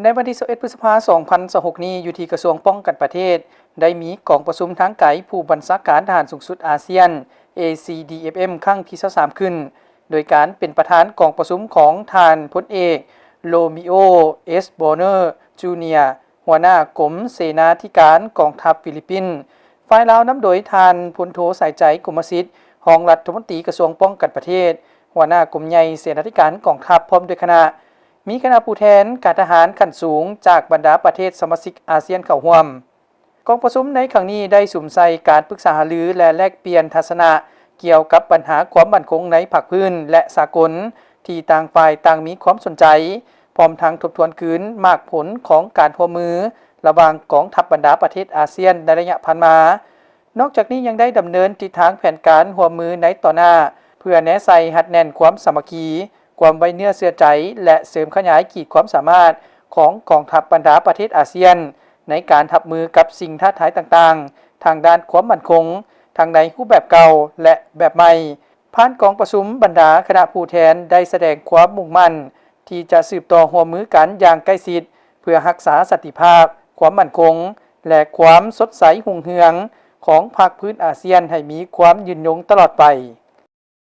ໃນວັນທີຊາວເອັດ ພຶດສະພາ ສອງພັນຊາວຫົກນີ້ ຢູ່ທີ່ກະຊວງປ້ອງກັນປະເທດ ໄດ້ມີກອງປະຊຸມທາງໄກຜູ້ບັນຊາການທະຫານສູງສຸດອາຊຽນ ເອຊີດີເອັຟເອັມ ຄັ້ງທີຊາວສາມຂຶ້ນ ໂດຍການເປັນປະທານກອງປະຊຸມຂອງທ່ານພົນເອກ ໂຣມິໂອ ເອສ ບອນເນີ ຈູເນຍ ຫົວໜ້າກົມເສນາທິການກອງທັບຟີລິບປິນ. ຝ່າຍລາວນຳໂດຍທ່ານ ພົນໂທ ສາຍໃຈ ກົມມະສິດ ຮອງລັດຖະມົນຕີກະຊວງປ້ອງກັນປະເທດ, ຫົວໜ້າກົມໃຫຍ່ເສນາທິການກອງທັບ ພ້ອມດ້ວຍຄະນະ, ມີຄະນະຜູ້ແທນການທະຫານຂັ້ນສູງຈາກບັນດາປະເທດສະມາຊິກອາຊຽນເຂົ້າຮ່ວມ. ກອງປະຊຸມໃນຄັ້ງນີ້ໄດ້ສຸມໃສ່ການປຶກສາຫາລື ແລະ ແລກປ່ຽນທັດສະນະກ່ຽວກັບບັນຫາຄວາມໝັ້ນຄົງໃນພາກພື້ນ ແລະ ສາກົນ ທີ່ຕ່າງຝ່າຍຕ່າງມີຄວາມສົນໃຈ, ພ້ອມທັງທົບທວນຄືນໝາກຜົນຂອງການຮ່ວມມືລະຫວ່າງກອງທັບບັນດາປະເທດອາຊຽນໃນໄລຍະຜ່ານມາ. ນອກຈາກນີ້ຍັງໄດ້ດຳເນີນທິດທາງແຜນການຮ່ວມມືໃນຕໍ່ໜ້າ ເພື່ອແນໃສ່ຮັດແໜ້ນຄວາມສາມັກຄີ, ຄວາມໄວ້ເນື້ອເຊື່ອໃຈ ແລະ ເສີມຂະຫຍາຍຂີດຄວາມສາມາດຂອງກອງທັບບັນດາປະເທດອາຊຽນ ໃນການຮັບມືກັບສິ່ງທ້າທາຍຕ່າງໆ ທາງດ້ານຄວາມໝັ້ນຄົງ ທັງໃນຮູບແບບເກົ່າ ແລະ ແບບໃໝ່. ຜ່ານກອງປະຊຸມ, ບັນດາຄະນະຜູ້ແທນໄດ້ສະແດງຄວາມມຸ່ງໝັ້ນທີ່ຈະສືບຕໍ່ຮ່ວມມືກັນຢ່າງໃກ້ຊິດ ເພື່ອຮັກສາສັນຕິພາບ, ຄວາມໝັ້ນຄົງ ແລະ ຄວາມສົດໃສຮຸ່ງເຮືອງຂອງພາກພື້ນອາຊຽນໃຫ້ມີຄວາມຍືນຍົງຕະຫຼອດໄປ.